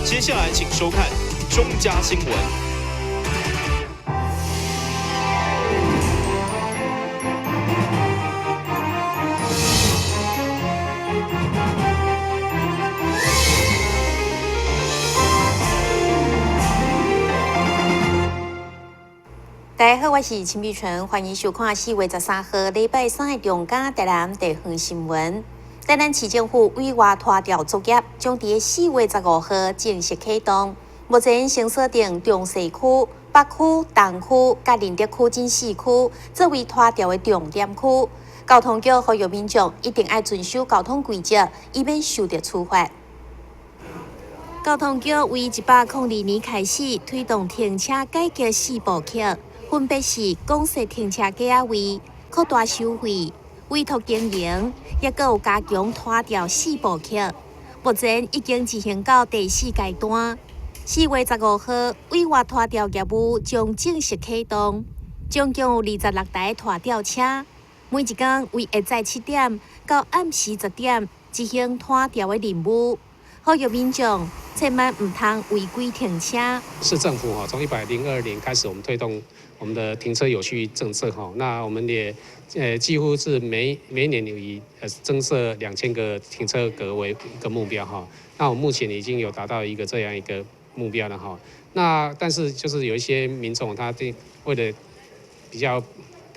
接下來請收看中嘉新聞。大家好，我是陳美純，歡迎收看4月13號禮拜三的中嘉台南地方新聞。台南市政府委外拖吊作業將佇4月15號正式啟動。目前先鎖定中西區、北區、東區、佮仁德區等四區作為拖吊的重點區。交通局呼籲民眾一定愛遵守交通規則，以免受著處罰。交通局為102年開始推動停車改革四步曲，分別是廣設停車格仔位、擴大收費、委託經營，抑閣有加強拖吊四步曲。目前已經執行到第四階段。4月15號，委外拖吊業務將正式啟動，總共有26台拖吊車，每一工為下早7點到暗時10點執行拖吊的任務。呼籲民眾千萬毋通違規停車。市政府哈，從102年開始，我們推動我們的停車有序政策哈，那我們也幾乎是每每年以增設2000個停車格為一個目標哈。那我們目前已經有達到一個這樣一個目標了哈。那但是就是有一些民眾他對為了比較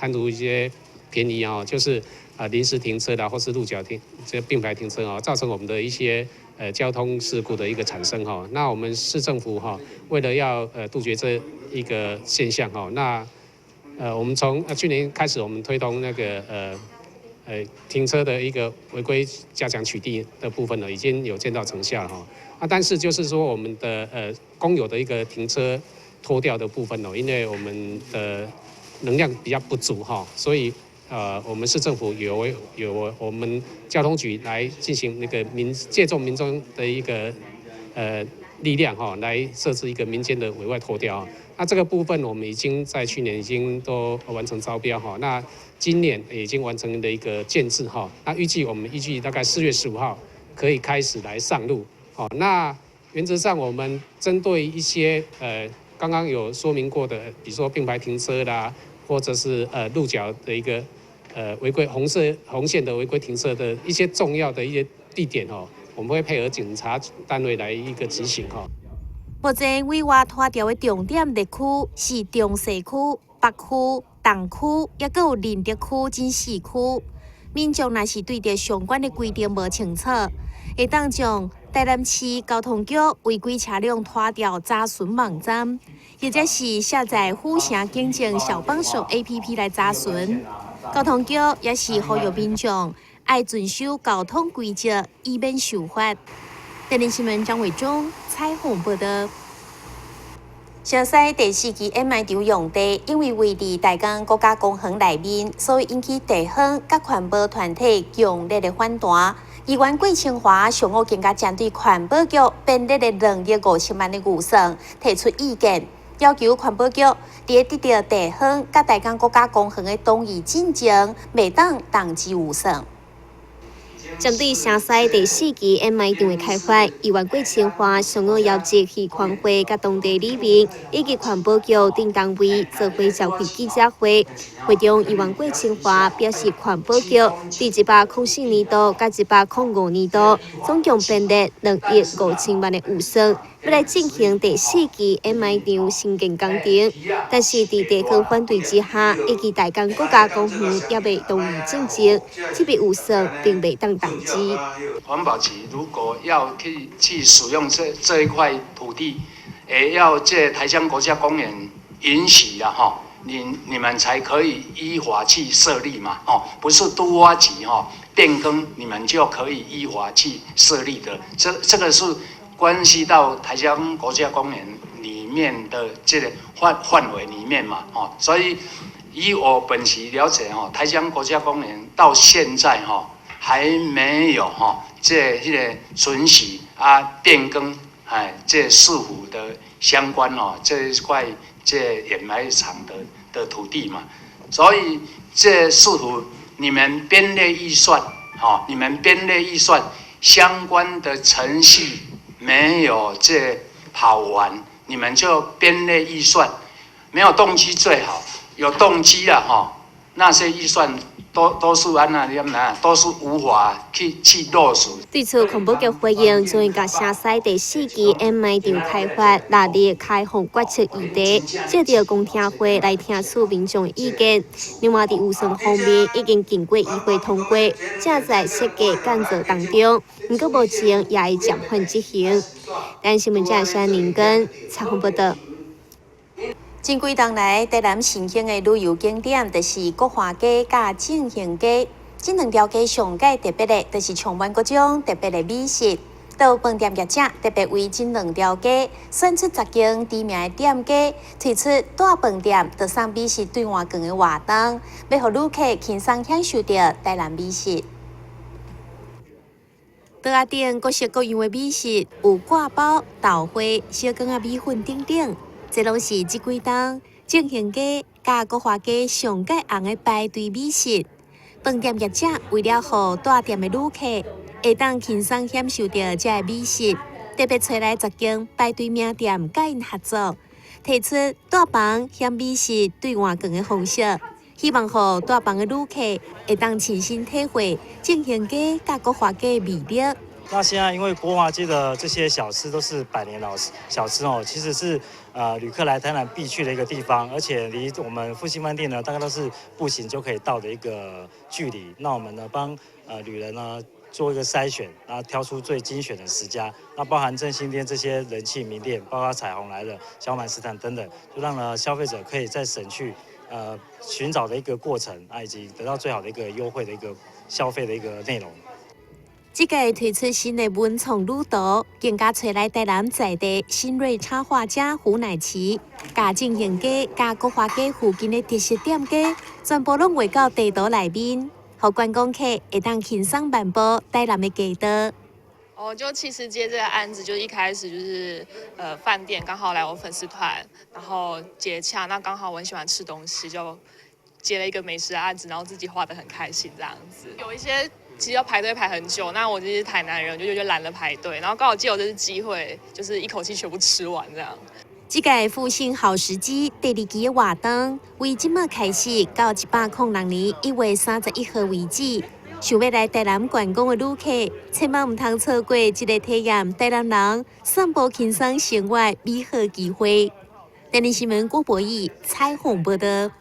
貪圖一些便宜哦，就是啊臨時停車啦，或是路腳停這並排停車哦，造成我們的一些交通事故的一個產生哈。那我們市政府哈，為了要杜絕這一個現象哈，那我們從去年開始，我們推動那個停車的一個違規加強取締的部分呢，已經有見到成效哈。啊，但是就是說我們的公有的一個停車拖吊的部分哦，因為我們的能量比較不足哈，所以我們市政府有我們交通局來進行那個民借重民眾的一個力量哈，來設置一個民間的委外拖吊。那這個部分我們已經在去年已經都完成招標哈，那今年已經完成了一個建置哈。那預計我們預計大概4月15號可以開始來上路。好，那原則上我們針對一些剛剛有說明過的，比如說並排停車啦，或者是路腳的一個違規紅色紅線的違規停車的一些重要的一些地點哦，我們會配合警察單位來一個執行哈。目前委外拖吊的重點地區是中西區、北區、東區，抑閣有仁德區等四區。民眾若是對著相關的規定無清楚，會當將台南市交通局違規車輛拖吊查詢網站，或者是下載府城警政小幫手 APP 來查詢。交通局也是呼籲民眾愛遵守交通規則，以免受罰。電視新聞張偉忠採訪報道。城西第四期掩埋場用地，因為位佇大江國家公園內面，所以引起地方佮環保團體強烈的反彈。議員桂清華上午更加針對環保局編列的2億5千萬的預算提出意見，要求環保局佇得著地方佮大江國家公園的同意進前，袂當動支預算。針對城西第四期掩埋場的開發，議員郭清華上午邀集漁權會佮當地里民以及環保局等單位做伙召開記者會。會中，議員郭清華表示，環保局佇104年度佮105年度總共編列2億5千萬的預算，欲來進行第四期掩埋場興建工程，但是佇地方反對之下，以及大江國家公園猶未同意進前，這筆預算並袂當動支。環保局如果要去使用這一塊土地，也要借台江國家公園允許啊，吼，你們才可以依法去設立嘛，哦，不是都發局吼變更，你們就可以依法去設立的，這個是關係到台江國家公園裡面的這個範圍裡面嘛，哦，所以以我本席了解，吼，台江國家公園到現在吼還沒有吼這個准許啊變更，哎，這市府的相關哦這一塊這掩埋場的土地嘛，所以這市府你們編列預算，吼，你們編列預算相關的程序。沒有這跑完，你們就編列預算，沒有動機最好，有動機了哈，那些預算都是按那點啊，都是無法去落實。對此，環保局回應，將會共城西第四期掩埋場開發納入開放決策議題，藉著公聽會來聽取民眾意見。另外，佇預算方面已經經過議會通過，正在設計建造當中，毋過目前也會暫緩執行。台新聞記者林根採訪報道。近幾冬來，台南新興的旅遊景點就是國華街佮正興街。這兩條街上蓋特別的，就是充滿各種特別的美食。有飯店業者特別為這兩條街選出10間知名的店家，推出帶飯店就送美食兌換券的活動，欲予旅客輕鬆享受著台南美食。桌仔頂各式各樣的美食，有割包、豆花、小羹仔米粉等等。這攏是這幾冬正興街佮國華街上蓋紅的排隊美食。飯店業者為了予帶店的旅客會當輕鬆享受著這个美食，特別揣來10間排隊名店佮𪜶合作，提出帶房享美食兌換券的方式，希望予帶房的旅客會當親身體會正興街佮國華街的魅力。那現在因為國華街的這些小吃都是百年老小吃哦，其實是旅客來台南必去的一個地方，而且離我們復興飯店呢，大概都是步行就可以到的一個距離。那我們呢幫旅人呢做一個篩選，然後挑出最精選的10家，那包含正興店這些人氣名店，包括彩虹來了、小滿食堂等等，就讓呢消費者可以再省去尋找的一個過程啊，以及得到最好的一個優惠的一個消費的一個內容。這屆推出新的文創旅圖，更加揣來台南在地新銳插畫家胡乃琪，共正興街、佮國華街附近的特色店家，全部攏畫到地圖內面，予觀光客會當輕鬆漫步台南的街道。哦，就其實接這個案子，就一開始就是飯店剛好來我粉絲團，然後接洽，那剛好我很喜歡吃東西，就接了一個美食的案子，然後自己畫得很開心這樣子。有一些其實要排隊排很久，那我就是台南人，就覺得懶得排隊，然後剛好借由這次機會，就是一口氣全部吃完這樣。這屆復興好時機第二期的活動，為這馬開始到106年1月31號為止。想欲來台南觀光的旅客，千萬毋通錯過這個體驗台南人散步輕鬆生活美好機會。台南新聞郭博義採訪報道。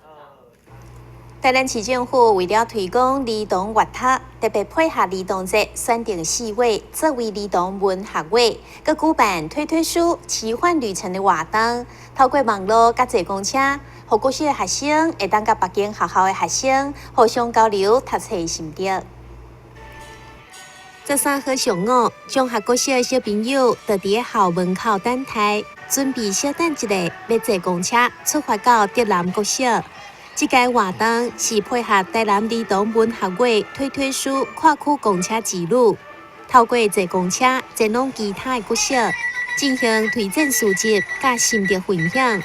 台南市政府為了推廣兒童閱讀，特別配合兒童節，選定4月作為兒童文學月，閣舉辦推推書奇幻旅程的活動，透過網路佮坐公車，予國小的學生會當佮別間學校的學生互相交流讀冊心得。13號上午，中學國小的小朋友就佇校門口等待，準備小等一下，欲坐公車出發到竹南國小。這個活動是配合台南兒童文學月推推書跨區公車之旅，透過坐公車前往其他的國小，進行推薦書籍佮心得分享。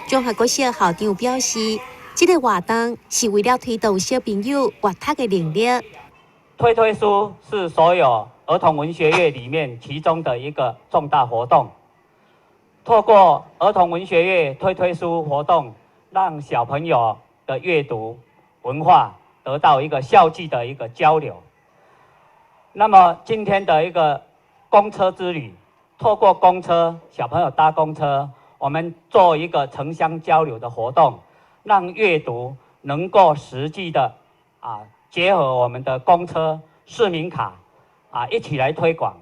中學國小校長表示，這個活動是為了推動小朋友閱讀的能力。推推書是所有兒童文學月裡面其中的一個重大活動。透過兒童文學月推推書活動，讓小朋友的閱讀文化得到一個校際的一個交流。那麼今天的一個公車之旅，透過公車，小朋友搭公車，我們做一個城鄉交流的活動，讓閱讀能夠實際的結合我們的公車市民卡一起來推廣，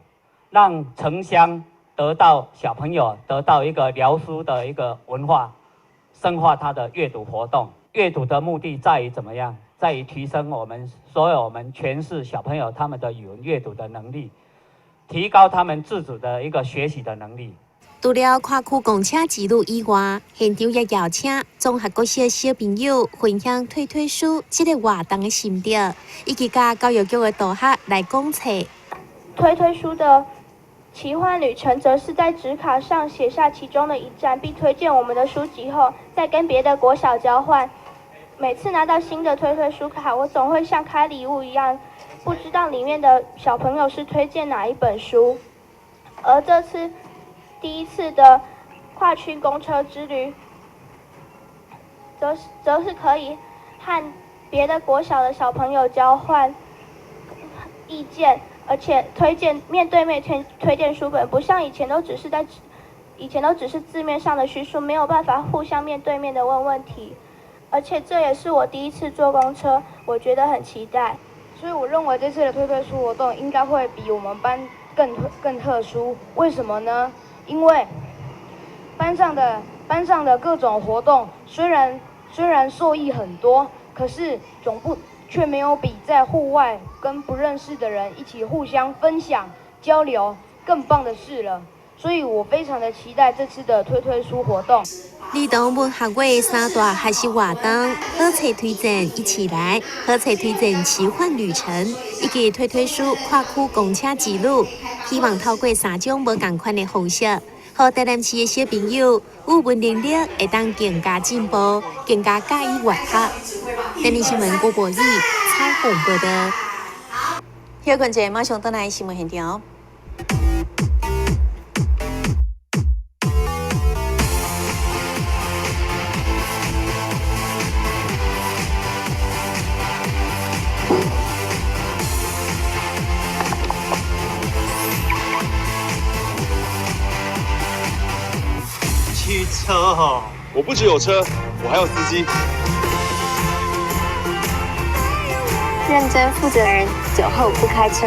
讓城鄉得到小朋友得到一個聊書的一個文化，深化他的閱讀活動。閱讀的目的在於怎麼樣？在於提升我們所有我們全市小朋友他們的語文閱讀的能力，提高他們自主的一個學習的能力。除了跨區公車之旅以外，現場也邀請綜合國小小朋友分享推推書這個活動的心得，以及佮教育局的同學來講冊。推推書的奇幻旅程，則是在紙卡上寫下其中的一站，並推薦我們的書籍後，再跟別的國小交換。每次拿到新的推推書卡，我總會像開禮物一樣，不知道裡面的小朋友是推薦哪一本書。而这次第一次的跨区公车之旅，则是可以和别的国小的小朋友交换意见，而且推荐面对面推荐书本，不像以前都只是字面上的叙述，没有办法互相面对面的问问题。而且这也是我第一次坐公车，我觉得很期待。所以我认为这次的推推书活动应该会比我们班更特殊。为什么呢？因为班上的各种活动虽然受益很多，可是总不却没有比在户外跟不认识的人一起互相分享交流更棒的事了。所以我非常的期待这次的推推书活动。儿童文学月三大学习活动，好册推荐一起来，好册推荐奇幻旅程，以及推推书跨区公车之旅，希望透过三种无仝款的方式，予台南市的小朋友语文能力會當更加進步，更加佮意閱讀。電視新聞郭博義採訪報導。休睏者馬上轉來新聞現場。汽車哦，我不只有車，我還有司機。認真負責人，酒後不開車。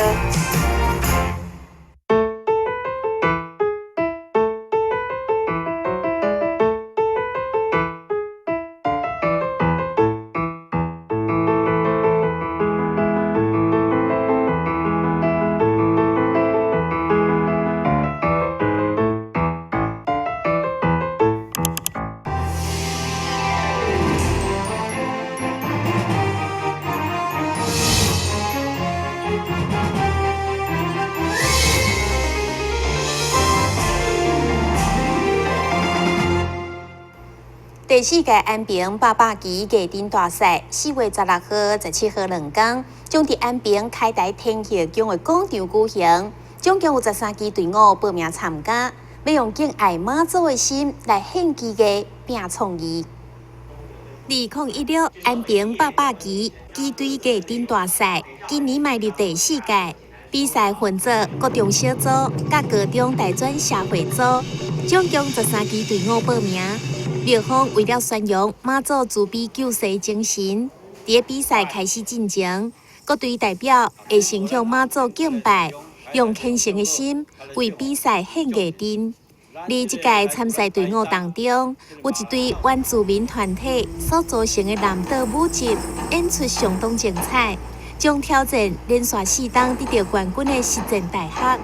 第四屆安平百百旗藝燈大賽，4月16號、17號兩工，將佇安平開台天后宮的廣場舉行。總共有13支隊伍報名參加，欲用敬愛媽祖的心來獻技藝、拼創意。2016安平百百旗旗隊藝燈大賽，今年邁入第四屆，比賽分做國中小組、佮高中大專社會組，總共13支隊伍報名。廟方為了宣揚媽祖慈悲救世精神，佇比賽開始進前，各隊代表會先向媽祖敬拜，用虔誠的心為比賽獻藝燈。佇這屆參賽隊伍當中，有一隊原住民團體所組成的南島舞集，演出相當精彩，將挑戰連續4冬得著冠軍的實踐大學。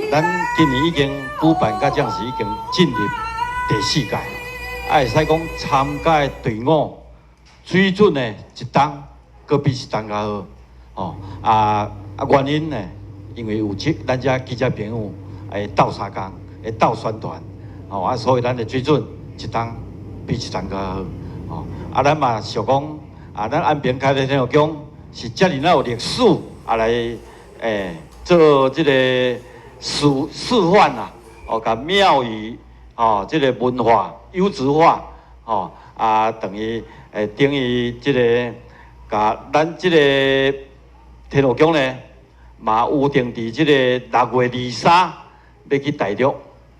咱今年已經舉辦到這樣是已經進入第四屆，啊，會使講參加的隊伍水準呢一冬閣比一冬較好，吼啊啊原因呢，因為有這咱遮記者朋友會鬥相共，會鬥宣傳，吼啊，所以咱的水準一冬比一冬較好，吼啊，咱嘛想講啊，咱安平開台天后宮是遮爾仔有歷史，啊來做這個示範啦，哦，共廟宇哦，這個文化優質化，哦，啊，等於這個，共咱這個天后宮呢，嘛有定佇這個6月23欲去大陸，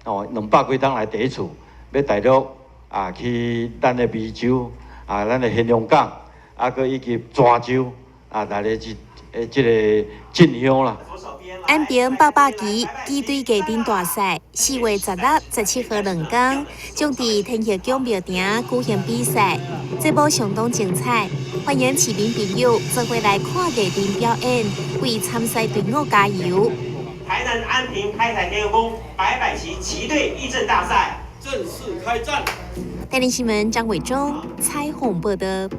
哦，200幾冬來第一次，欲大陸啊去咱的湄洲啊，咱的興隆港，啊，閣以及泉州啊，來咧這個進香啦。安平百百旗旗隊藝燈大賽，4月16、17號兩工，將佇天后宮廟埕舉行比賽，節目相當精彩，歡迎市民朋友做伙來看藝燈表演，為參賽隊伍加油。台南安平開台天后宮百百騎騎隊藝陣大賽正式開戰。台南新聞張偉忠採訪報導。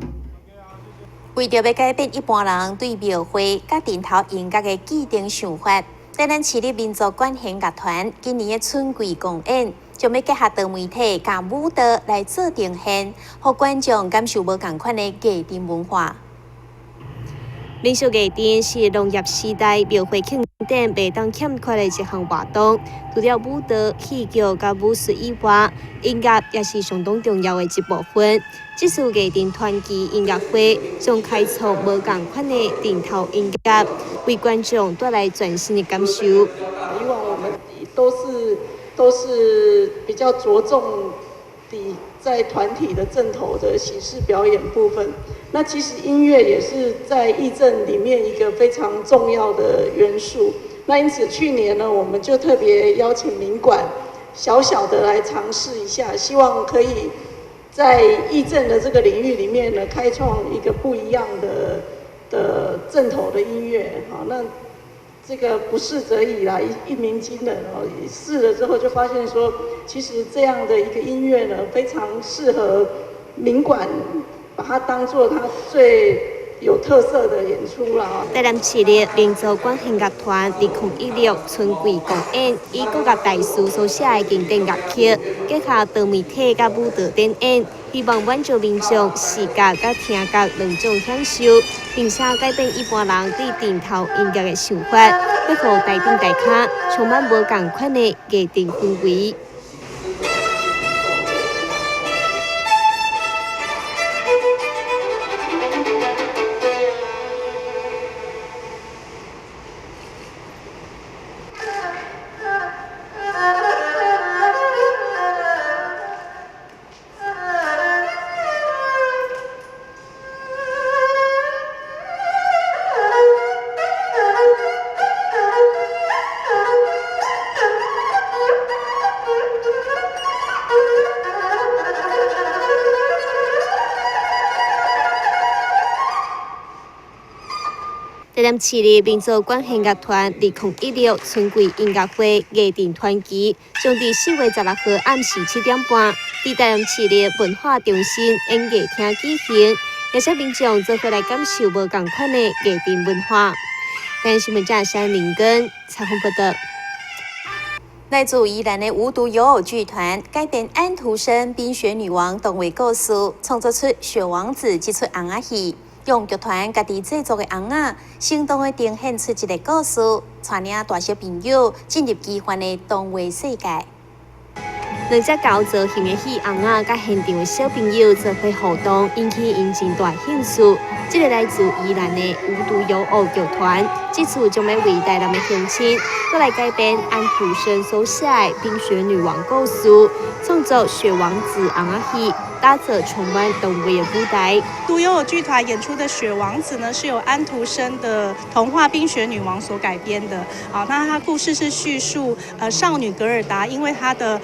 為著欲改變一般人對廟會佮陣頭音樂的既定想法，台南市立民族管弦樂團今年的春季公演，將欲結合多媒體佮舞蹈來做呈現，予觀眾感受無仝款的藝陣文化。民俗藝陣是農業時代廟會慶典袂當欠缺的一項活動。除了舞蹈、戲劇佮武術以外，音樂也是相當重要的一部分。這次藝陣傳奇音樂會將開創無仝款的陣頭音樂，為觀眾帶來全新的感受。以往我們都是比較着重地在團體的陣頭的形式表演部分。那其實音樂也是在藝陣裡面一個非常重要的元素。那因此去年呢，我們就特別邀請民管小小的來嘗試一下，希望可以在藝陣的這個領域裡面呢，開創一個不一樣的陣頭的音樂。好，那這個不試則已啦，一鳴驚人哦。試了之後就發現說，其實這樣的一個音樂呢，非常適合民管，把它當做它最有特色的演出啦。台南市立民族管弦樂團2016春季公演，以國樂大師所寫的經典樂曲，結合多媒體佮舞蹈展演，希望滿足民眾視覺佮聽覺兩種享受，並且改變一般人對陣頭音樂的想法，欲予台頂台跤充滿無仝款的藝陣氛圍。台南市立民族管弦樂團2016春季音樂會藝陣傳奇，將佇4月16號暗時7點半，佇台南市立文化中心演藝廳舉行，邀請民眾做伙來感受無仝款的藝陣文化。台南新聞記者林根採訪報導。來自宜蘭的無獨有偶劇團改編安徒生《冰雪女王》童話故事，創作出《雪王子》這齣尪仔戲。用劇團家己製作的尪仔，生動的呈現出一个故事，帶領大小朋友進入奇幻的童話世界。兩隻狗造型的戲尪仔，佮現場的小朋友做伙互動，引起𪜶真大興趣。這个來自宜蘭的無獨有偶劇團，這次將欲為台南的鄉親，閣來改編安徒生所寫的《冰雪女王》故事，創作《雪王子》尪仔戲。打造充滿童話的舞台。獨有偶劇團演出的《雪王子》呢，是由安徒生的童話《冰雪女王》所改編的。好，那他故事是敘述，少女格爾達因為她的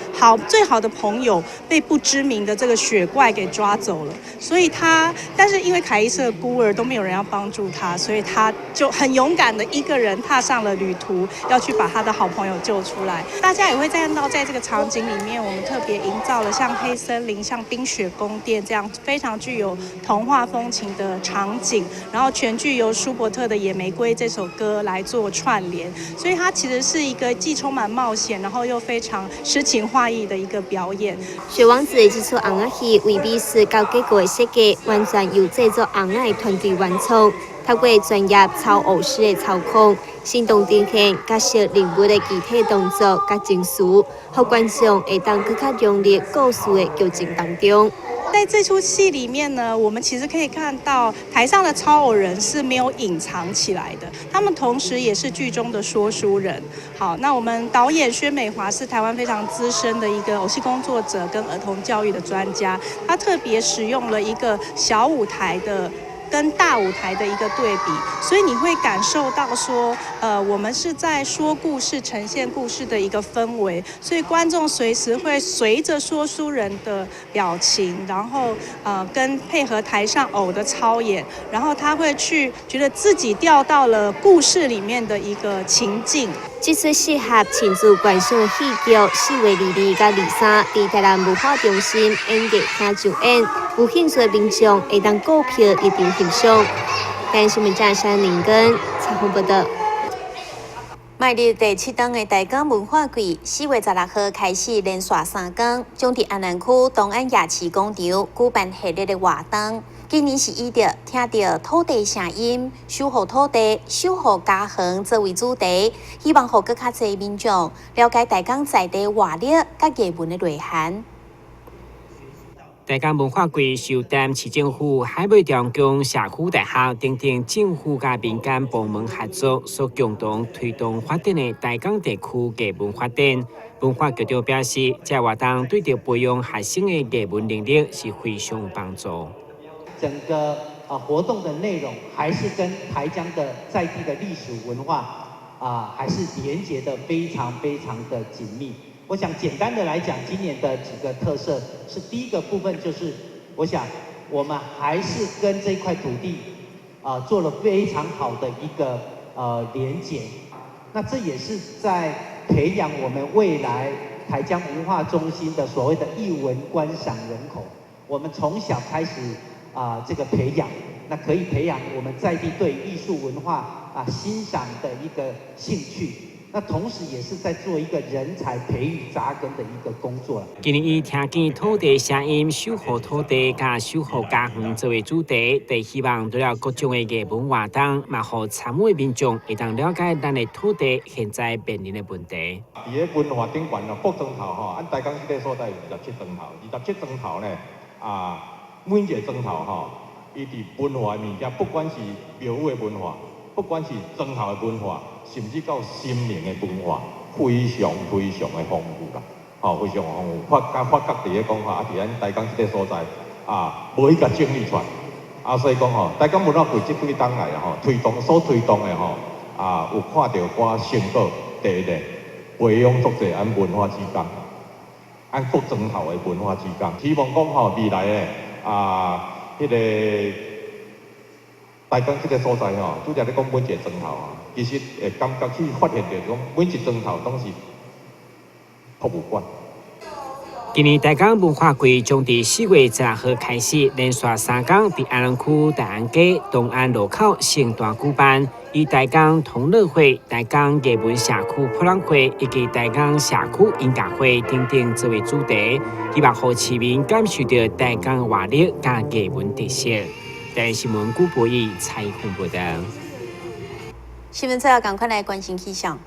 最好的朋友被不知名的這個雪怪給抓走了，所以她，但是因為凱伊是個孤兒，都沒有人要幫助她，所以她就很勇敢的一個人踏上了旅途，要去把她的好朋友救出來。大家也會看到，在這個場景裡面，我們特別營造了像黑森林、像冰雪宮殿這樣非常具有童話風情的場景，然後全劇由舒伯特的《野玫瑰》這首歌來做串聯，所以它其實是一個既充滿冒險，然後又非常詩情畫意的一個表演。雪王子的這齣尪仔戲為美術佮結構的設計，完全由製作尪仔的團隊原創，透過專業操偶師的操控，生動呈現角色人物的肢體動作佮情緒，予觀眾會當閣較融入故事的劇情當中。在這齣戲裡面呢，我們其實可以看到台上的操偶人是沒有隱藏起來的，他們同時也是劇中的說書人。好，那我們導演薛美華是台灣非常資深的一個偶戲工作者跟兒童教育的專家，他特別使用了一個小舞台的跟大舞台的一個對比，所以你會感受到說，我們是在說故事、呈現故事的一個氛圍，所以觀眾隨時會隨着說書人的表情，然後跟配合台上偶的操演，然後他會去覺得自己掉到了故事裡面的一個情境。這齣適合親子觀賞的戲劇，4月22佮23，佇台南文化中心演藝廳上演。有興趣的民眾會當購票入場欣賞。台南新聞記者林根採訪報導。邁入第七冬的台江文化季，4月16號開始連續3天，將佇安南區東安夜市廣場舉辦系列的活動。今年是以著聽著土地聲音、守護土地、守護家園作為主題，希望予閣較濟民眾了解台江在地活力佮藝文的內涵。台江文化季受台南市政府、海尾中宮社區大學等等政府佮民間部門合作，所共同推動發展的台江地區藝文發展。文化局長表示，這活動對著培養學生的藝文能力是非常有幫助。整個活動的內容還是跟台江的在地的歷史文化還是連結得非常非常的緊密。我想簡單的來講，今年的幾個特色是第一個部分，就是我想我們還是跟這塊土地做了非常好的一個連結。那這也是在培養我們未來台江文化中心的所謂的藝文觀賞人口。我們從小開始這個培養，那可以培養我們在地對藝術文化欣賞的一個興趣。那同時也是在做一個人才培育紮根的一個工作。今年以聽見土地聲音、守護土地佮守護家園作為主題，就希望除了各種的藝文活動，嘛予參與民眾會當了解咱的土地現在面臨的問題。佇个文化頂懸哦，各莊頭吼，按台江這個所在有27莊頭，27莊頭呢每一個莊頭吼，伊佇文化的物件，不管是廟宇的文化，不管是莊頭的文化，甚至到心靈的文化，非常非常的豐富啦，吼，非常豐富。發覺佇咧講吼，佇咱台江這個所在無去共整理出來，所以講吼，台江文化季這幾冬來吼，推動所推動的吼，有看著寡成果。第一個，培養足濟按文化志工，按各莊頭的文化志工，希望講吼未來的彼個台江這個所在吼，拄才咧講每一個莊頭啊，其實會感覺去發現著講每一莊頭攏是博物館。今年台江文化季將佇4月16號開始，連續3天佇安南區大安街東安路口盛大舉辦，以台江同樂會、台江藝文社區博覽會以及台江社區音樂會等等作為主題，希望予市民感受著台江活力佮藝文特色。台視新聞古博義採訪報導。新聞最後，趕快來關心氣象。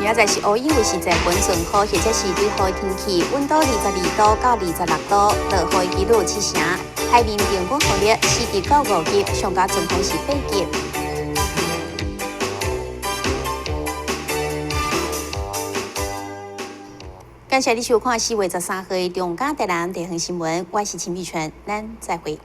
明仔載是烏雲，有時陣分陣雨，或者是對雨天氣，溫度22度到26度，落雨的幾率7成。海面平均風力4級到5級，上懸陣風是8級。感謝你收看4月13號的中嘉台南地方新聞，我是秦美泉，咱再會。